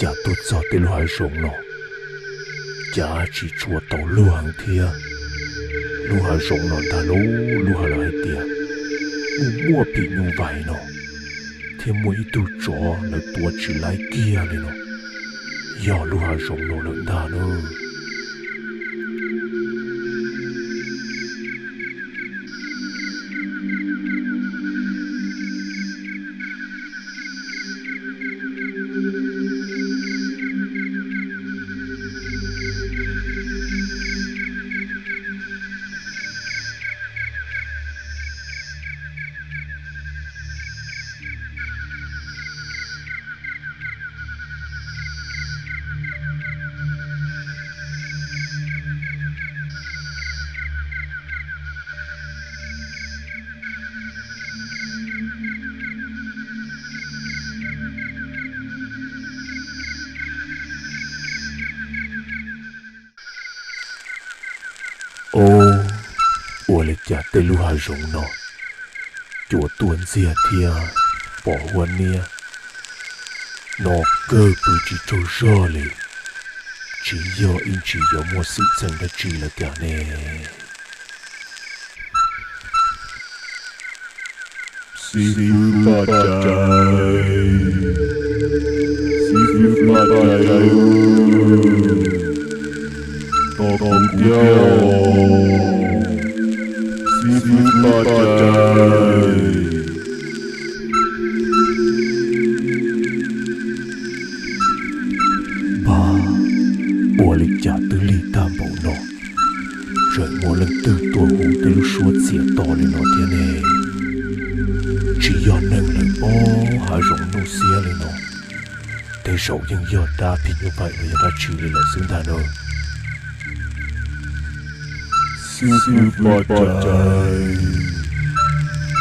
cas tuaj txog tej lub hav zoov no, cas tsis tshua tau luag heev thiab. Lub hav zoov no ntag lauj, lub hav lawv hais tias mus muaj phim nyuj vais no, thiab muaj ib tug tsov lawv tua tsis laib kiag li no, yog lub hav zoov no lawm ntag na. Au, ua li cas tej lub hav zoov no cua tuaj ntxiag thiab pom huab niab no kawg pw tsis tsaug zog li, tsis yog ib ntsis yuav muaj xwm txheej dab tsi lawm tiag ne? Xib fwb Paj Cai, xib fwb Paj Cai, tos kuv thiab, xib fwb Paj Cai. Npag, ua li cas twb lig tag npaum no, tseem muaj leej twg tuaj hu tej lub suab txiam to li no thiab ne? Tsis yog neeg lawm pob, hav zoov nuj xiab li no, tej zaum yeej yog dab phim nyuj vais los yog dab tsi li lawm xwb ntag na. Xib fwb Paj Cai,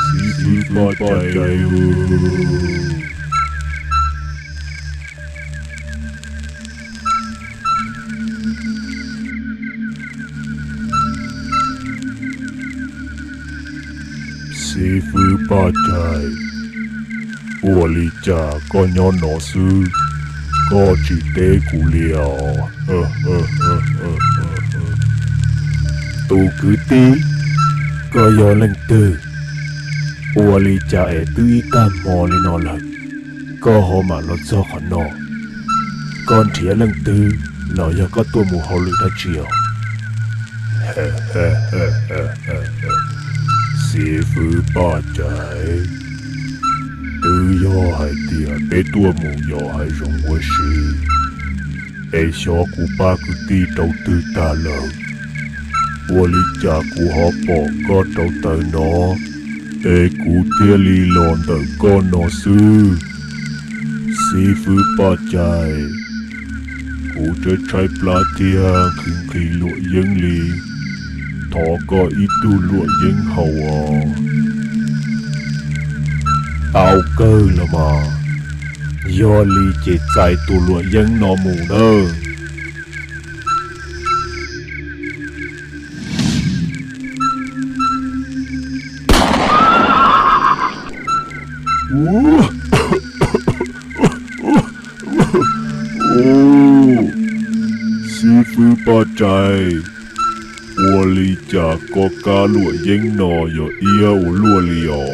xib fwb Paj Cai. Xib fwb Paj Cai, ua li cas koj nyob no xwb, koj tsis teb kuv li os? Tus kwv tij, koj yog leej twg? Ua li cas es twb ib tag hmo li no lawm, koj ho mam los txog qhov no? Koj nrhiav leej twg los yog koj tuaj mus hauj lwm dab tsi os? Xib fwb Paj Cai, twb yog hais tias peb tuaj mus yos hav zoov ua si, es xyov kuv pab kwv tij rau twg tag lawm, ua li cas kuv ho pom koj rau taws no, es kuv thiaj li los ntawm koj no xwb. Xib fwb Paj Cai, kuv tshaib tshaib plab thiab nqhis nqhis luam yeeb li, thov koj ib tug luam yeeb haus os. Tau kawg los mas, yog li ces txais tus luam yeeb no mus nawb. Xib fwb Paj Cai, ua li cas koj kab luam yeeb no yog iab ua luaj li os?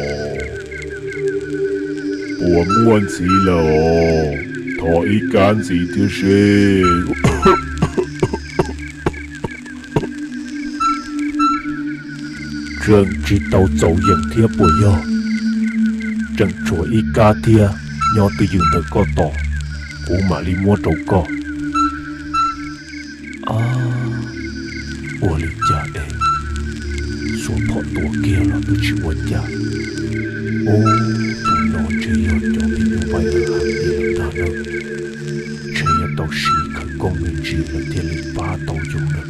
Puas muaj ntxiv lawm os? Thov ib kab ntxiv thiab seb. Tseem tsis tau txaus yeem thiab puas yog? Tseem tshuav ib kab thiab nyob twj ywm ntawm koj tos, kuv mam li muab rau koj. Ab, ua li cas es xuas phom tua kiag los twb tsis ua cas. Ub, tus no ntshe yog cov phim nyuj vais lawv hais li lawm ntag na. Ntshe yuav tau siv khawv koob me ntsis lawv thiaj li pab tau yus na.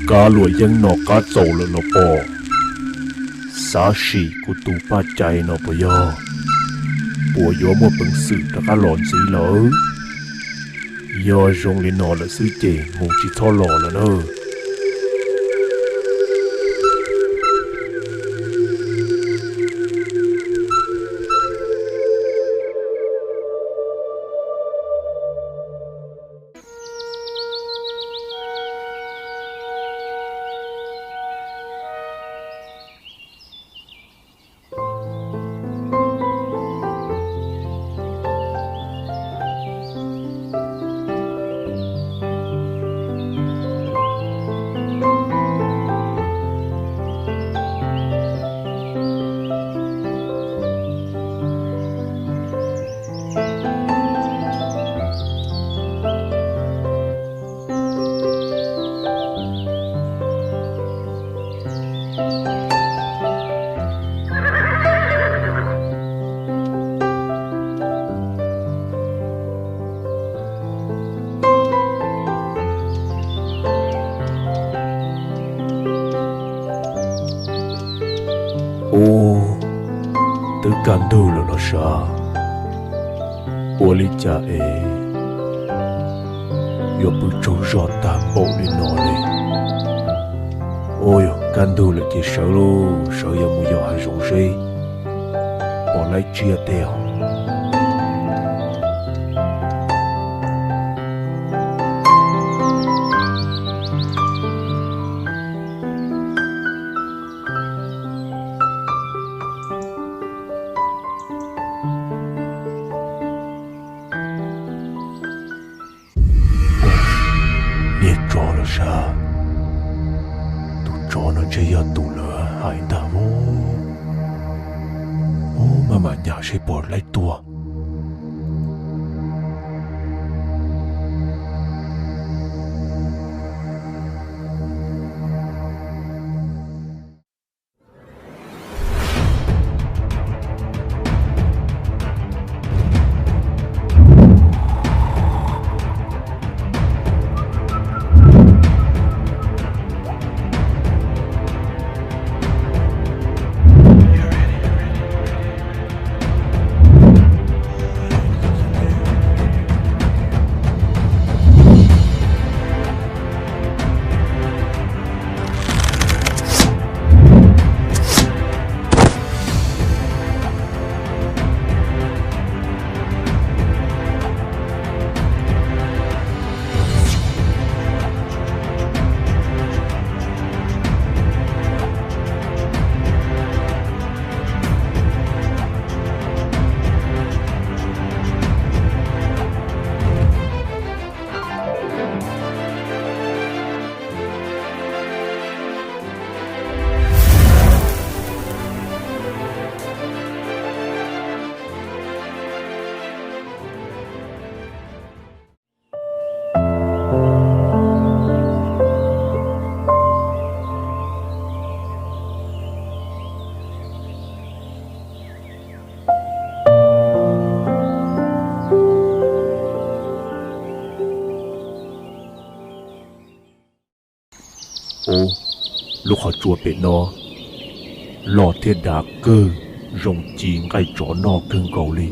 Kab luam yeeb no qab txaus lawm los pom. Xav sim kuv tus Paj Cai no puas yog, puas yuav muaj peev xwm rov qab los ntxiv lawm? Yog zoo li no lawm xwb ces mus tsis txhob los lawm na. Kaj ntug lawm los sav, ua li cas es yuav pw tsaug zog tag npaum li no li? Ua yog kaj ntug lawm ces sawv lauj, sawv yuav mus yos hav zoov seb pom laib tsiaj tej os. Niag tsov los sav, tus tsov no ntshe yog tus lawv hais ntag. Ub, maj mam nyas seb pom laib tuaj. Ub, lub qhov tsua pem no loj thiab dav kawg, zoo ci nqaij tsov noj kawg nkaus li.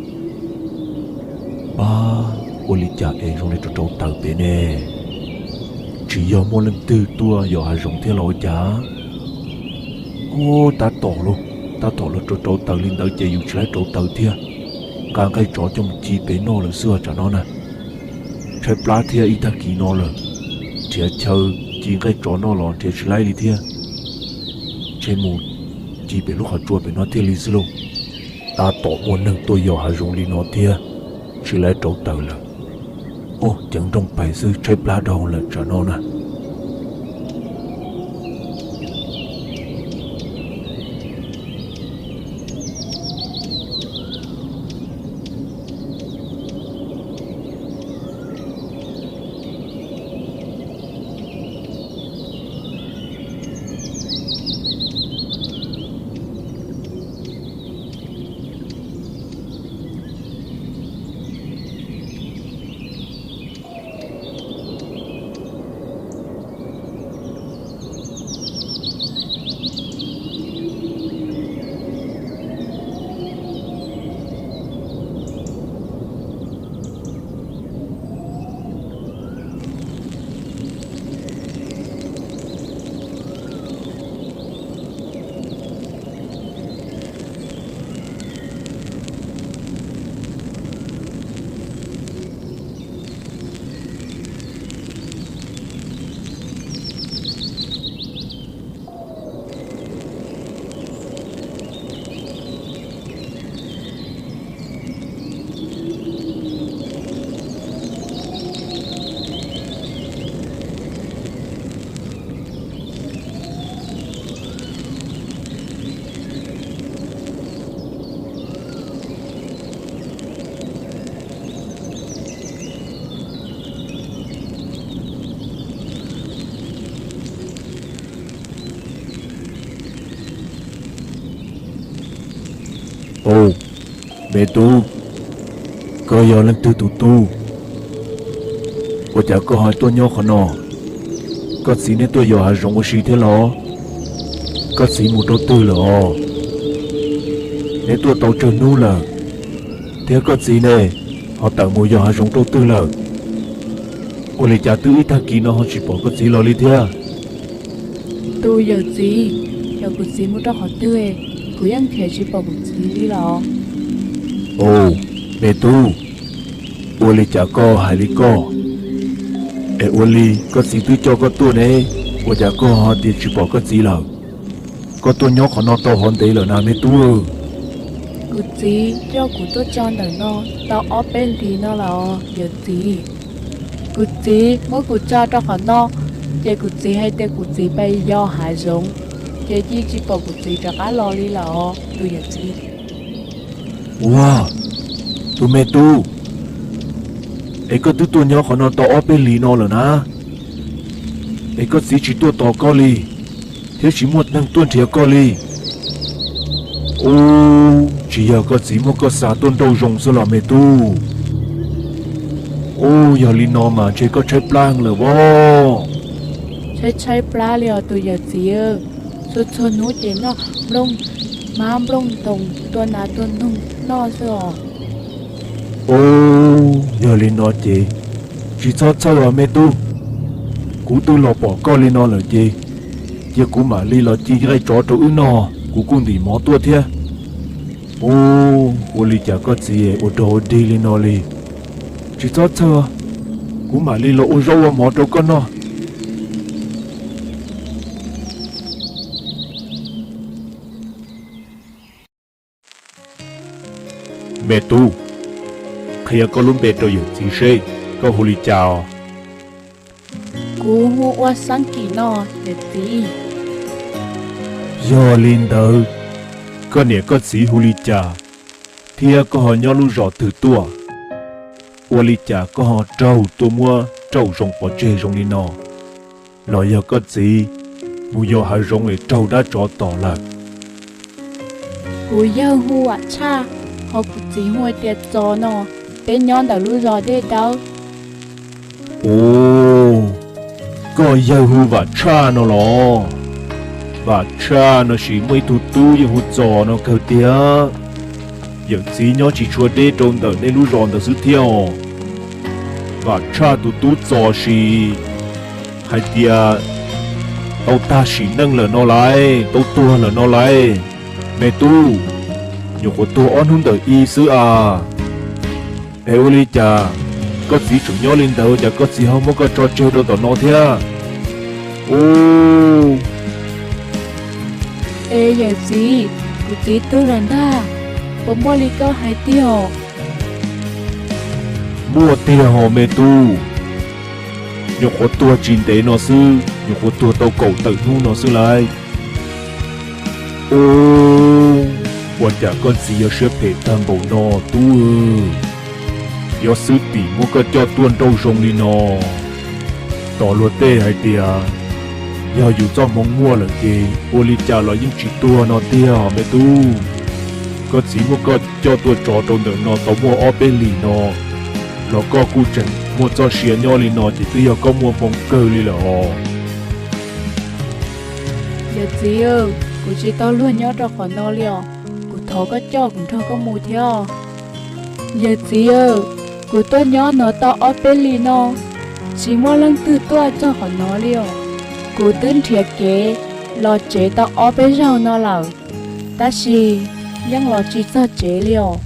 Pab, ua li cas es zoo li rau rau taws pem ne? Tsis yog muaj leej twg tuaj yos hav zoov thiab los ua cas? Ub, tab tom lauj, tab tom los rau rau taws li ntawd ces yus tsis laib rauv taws thiab, nqa nqaij tsov coj mus ci pem noj lawm xwb os tsam no na. Tshaib plab thiab ib tag kis no lawm, nrhiav chaw ci nqaij tsov noj los nrhiav tsis laib li thiab. Ntshe mus ci pem lub qhov tsua pem no thiaj li xwb lauj. Tab tom muaj neeg tuaj yos hav zoov li no thiab, tsis laib rauv taws lawm. Ub, ceev nrooj pais xwb, tshaib plab dhau lawm tsam no na. Au, me tub, koj yog leej twg tus tub? Ua cas koj ho tuaj nyob qhov no? Koj txiv neb tuaj yos hav zoov ua si thiab los? Koj txiv mus rau twg lawm os? neb tuaj tau tsawg hnub lawm, thiab koj txiv ne, ho tawm mus yos hav zoov rau twg lawm? Ua li cas twb ib tag kis no ho tsis pom koj txiv los li thiab? Tus yawm txiv, yog kuv txiv mus rau qhov twg, kuv yeej nrhiav tsis pom kuv txiv li los. Au, me tub, ua li cas koj hais li koj? Es ua li koj txiv twb coj koj tuaj ne, ua cas koj ho tias tsis pom koj txiv lawm? Koj tuaj nyob qhov no tau hov ntev lawm na me tub? Kuv txiv coj kuv tuaj tso ntawm no tau ob peb hlis no los yawm txiv. Kuv txiv muab kuv tso rau qhov no, ces kuv txiv hais tias kuv txiv pais yos hav zoov, ces yeej tsis pom kuv txiv rov qab los li lawm os tus yawm txiv. Ua, tus me tub, es koj twb tuaj nyob qhov no tau ob peb hlis no lawm na, es koj txiv tsis tuaj tos koj li, thiab tsis muaj neeg tuaj nrhiav koj li? Ub, tsis yog koj txiv muab koj xa tuaj nrauj zoo xwb los me tub? Ub, yog li no mas ntshe koj tshaib plab lawm vos. Tshaib tshaib plab li os tus yawm txiv. Txhua txhua hnub ces noj nplooj hmab nplooj ntoos tua nas tua noog noj xwb os. Ub, yog li no ces tsis txhob txhawj os me tub. Kuv twb los pom koj li no lawm ces cia kuv mam li los ci nqaij tsov rau wb noj, kuv kuj ntim mov tuaj thiab. Ub, ua li cas koj txiv ua rog ua dig li no li? Tsis txhob txhawj, kuv mam li los ua zaub ua mov rau koj noj. Me tub, qhia koj lub npe rau yawm txiv seb koj hu li cas os? Kuv hu ua Xeeb Kim no yawm txiv. Yog li ntawd, koj niam koj txiv hu li cas, thiab koj ho nyob lub zos twg tuaj? Ua li cas koj ho raug tuaj muab rauj zoov pov tseg zoo li no? Los yog koj txiv mus yos hav zoov es raug dab tsov tom lawm? Kuv yawg hu Vam Tshaj, ho kuv txiv hu ua Tias Txos no, peb nyob ntawm lub zos Dej Dawb. Ub, koj yawg hu Vam Tshaj no los? Vam Tshaj no sis muaj ib tug tub yeej hu Txos no kawg tiag. Yawm txiv nyob tsis tshua deb rau ntawm nej lub zos ntawd xwb thiab os. Vam Tshaj tus tub Txos sis hais tias tau tag sim neej lawm no lauj, tau tuag lawm no lauj. Me tub, nyuam qhuav tuag ob hnub ntawm i xwb as. Es ua li cas koj txiv tseem nyob li ntawd, cas koj txiv ho muab koj tso tseg rau tom no thiab? Ub, es yawm txiv, kuv txiv tuag lawm ntag, puas muaj li koj hais tiag? Muaj tiag hos me tub, nyuam qhuav tuag tsis ntev no xwb, nyuam qhuav tuag tau kaum tawm hnub no xwb lauj. Ub, ua cas koj txiv yuav siab phem tag npaum no tub? Yuav xwb tim muab koj coj tuaj nrauj zoo li no. Tos luag tej hais tias yog yus txoj hmoov muaj lawm ces ua li cas los yeej tsis tuag no tiag me tub. Koj txiv muab koj coj tuaj tso rau ntawm no tau muaj ob peb hlis no los koj kuj tseem muaj txoj sia nyob li no ces twb yog koj muaj hmoo kawg li lawm os. Yawm txiv, kuv tsis tau luag nyob rau qhov no li os, kuv thov koj coj kuv nrog koj mus thiab. Yawm txiv, kuv tuaj nyob no tau ob peb hlis no, tsis muaj leej twg tuaj txog qhov no li os. Kuv twb nrhiav kev los tsev tau ob peb zaug no lawm, tab sis yeej los tsis txog tsev li os.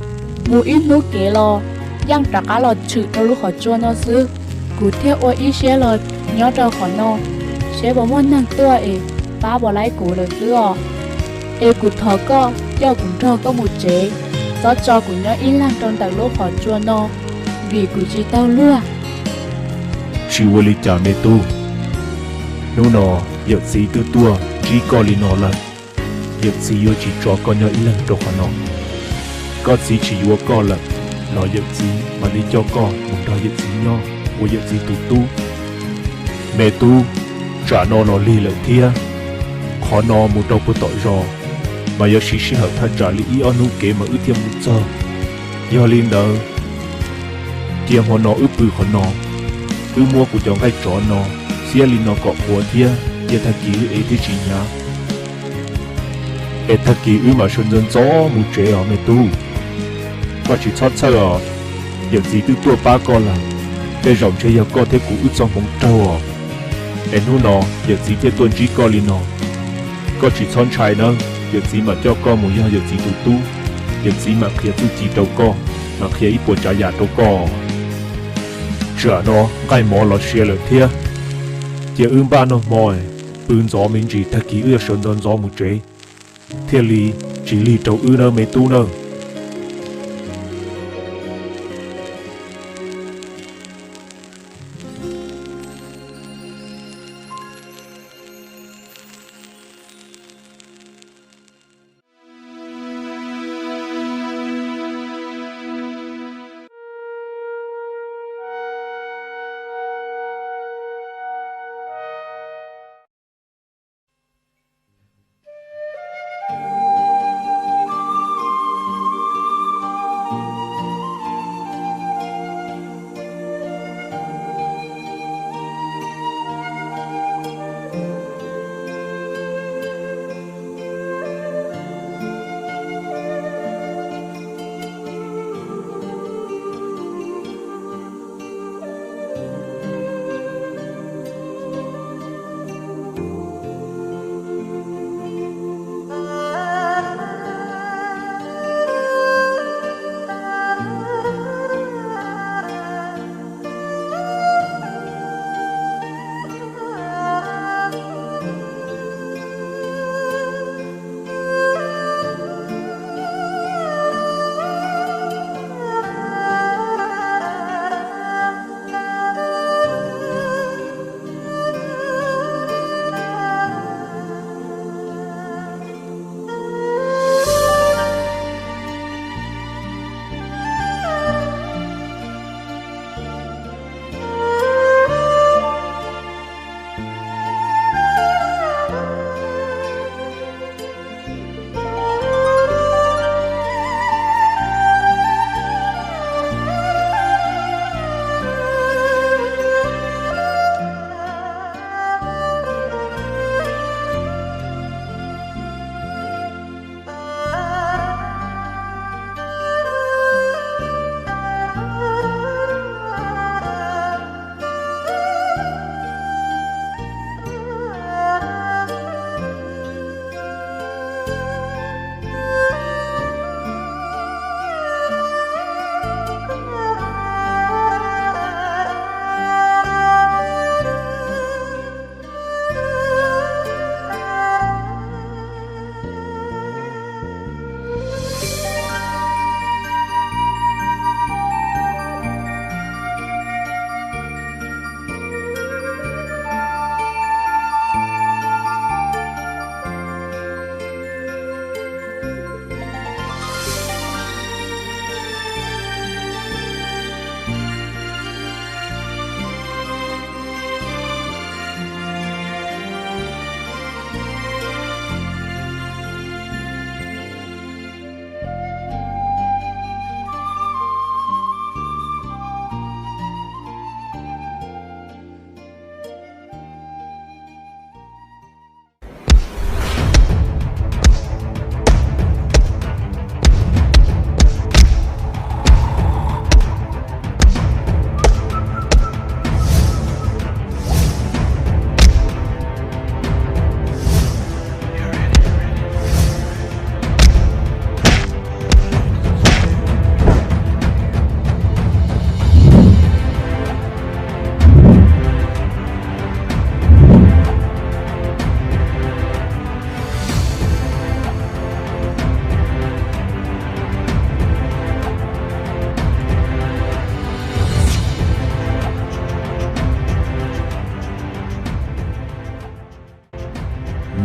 Mus ib hnub kev los yeej rov qab los tshwm rau lub qhov tsua no xwb. Kuv thiaj ua ib siab los nyob rau qhov no, seb puas muaj neeg tuaj es pab puas laib kuv lawm xwb os. Es kuv thov koj coj kuv nrog koj mus tsev, txhob tso kuv nyob ib leeg rau ntawm lub qhov tsua no, vim kuv tsis tau luag. Tsis ua li cas me tub, hnub no yawm txiv twb tuaj ntsib koj li no lawm, yawm txiv yuav tsis tso koj nyob ib leeg rau qhov no. Koj txiv tsis yuav koj lawm los yawm txiv mam li coj koj mus nrog yawm txiv nyob ua yawm txiv tus tub. Me tub, tsam no los lig lawm thiab, qhov no mus rau puag tom zos mas yuav siv sij hawm thaj tsam li ib ob hnub kev mas wb thiaj mus txog. Yog li ntawd, cia hmo no wb pw qhov no, wb muab kuv cov nqaij tsov no xiab li no kom qhuav thiab cia tag kis wb ev thiaj tsis hnyav. Es tag kis wb mam sawv ntxov ntxov mus tsev os me tub. Koj tsis txhob txhawj os, yawm txiv twb tuaj pab koj lawm. Tej zaum ntshe yog koj thiab kuv wb txoj hmoov raug os. Es hnub no yawm txiv thiaj tuaj ntsib koj li no. Koj tsis txhob ntshai nawb, yawm txiv mam coj koj mus yog yawm txiv tus tub. Yawm txiv mam qhia txuj ci rau koj, mam qhia ib puas tsav yam rau koj. Tsam no nqaij mov los sia lawm thiab. Cia wb npaj noj hmo, pw ntxov me ntsis, tag kis wb yuav sawv ntxov ntxov mus tsev, thiaj li tsis lig rau wb nawb me tub nawb.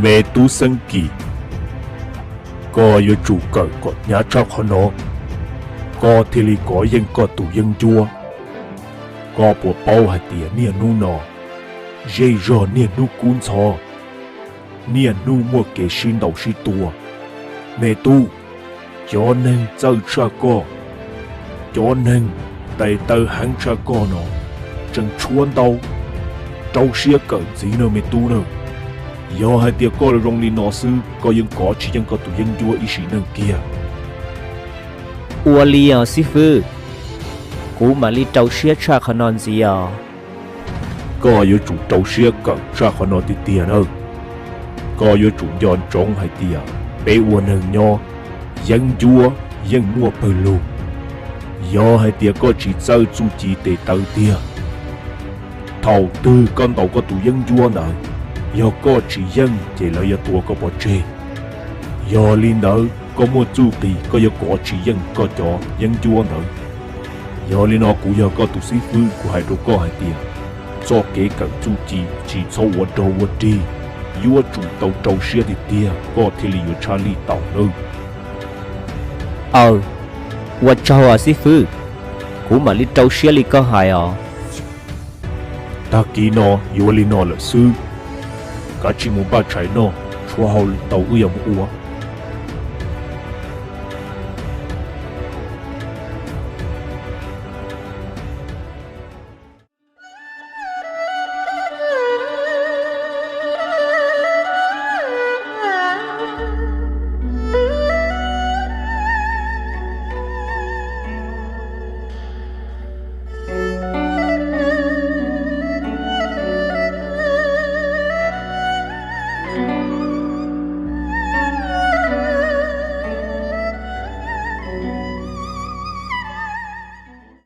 Me tub Xeeb Kis, koj yuav tsum kawm kom hnyav tshaj qhov no, koj thiaj li kov yeej koj tus yeeb ncuab. Koj puas paub hais tias niaj hnub no, zej zog niaj hnub kub ntxhov, niaj hnub muaj kev sib ntaus sib tua? Me tub, cov neeg txawj tshaj koj, cov neeg tes taw heev tshaj koj no tseem tshuav ntau. Rau siab kawm ntxiv nawb me tub nawb. Yog hais tias koj zoo li no xwb, koj yeej kov tsis yeej koj tus yeeb ncuab ib sim neej kiag. Ua li os xib fwb, kuv mam li rau siab tshaj qhov no ntxiv os. Koj yuav tsum rau siab kawm tshaj qhov no tiag tiag nawb. Koj yuav tsum nco ntsoov hais tias peb ua neeg nyob, yeeb ncuab yeej muaj pawg lug. Yog hais tias koj tsis txawj txuj ci tes taw tiag, thaum twg koj ntaus koj tus yeeb ncuab ntawd, yog koj tsis yeej ces lawv yuav tua koj pov tseg. Yog li ntawd koj muaj txuj qis koj yuav kov tsis yeej koj cov yeeb ncuab ntawd. Yog li no kuv yog koj tus xib fwb, kuv hais rau koj hais tias txoj kev kawm txuj ci tsis txhob ua rog ua rig, yuav tsum tau rau siab tiag tiag koj thiaj li yuav tshaj lij tau nawb. Aw, ua tsaug os xib fwb, kuv mam li rau siab li koj hais os. Tag kis no yuav li no lawm xwb, kav tsij mus npaj tshais noj, tshuav hauj lwm ntau wb yuav mus ua.